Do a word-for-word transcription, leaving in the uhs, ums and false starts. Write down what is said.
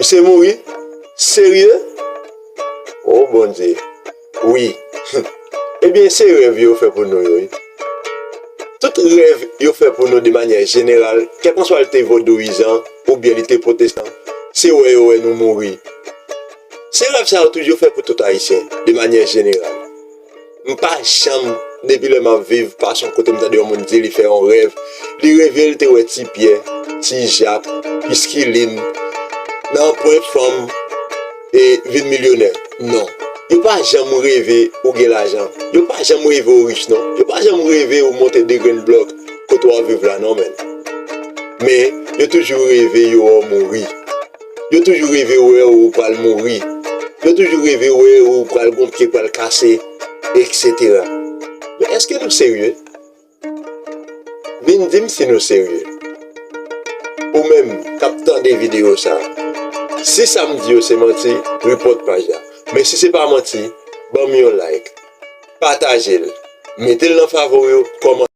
Misye mouri? Serye? O Bondye. Wi. Ebyen, se rèv yo fè pou nou yo, wi. Tout rèv yo fè pou nou de manyè jeneral, kèlkanswa li te vodouyizan oubyen li te pwotestan, se wè yo wè nou mouri. Se rèv sa yo toujou fè pou tout Ayisyen, de manyè jeneral. M pa janm, depi lè m ap viv, pa son kote m tande yon moun di li fè yon rèv. Li reve l te wè Ti Pyè, Ti Jak, Piskilin, nan pwen fanm e vin milyonè. Non. Yo pa janm reve ou gen lajan. Yo pa janm reve ou rich, non. Yo pa janm reve ou monte de grenn blòk kote w ap viv la, non, menn. Men, yo toujou reve yo wè w mouri. Yo toujou reve wè ou pral mouri. Yo toujou reve wè ou pral gon pye pral kase, etsetera. Men èske nou serye? Vin di m si nou serye. Ou menm k ap tande videyo sa, si sa m di yo se manti, report paj la. Men si se pa manti, ban m yon like, pataje l, mete l nan favori w, kòmante.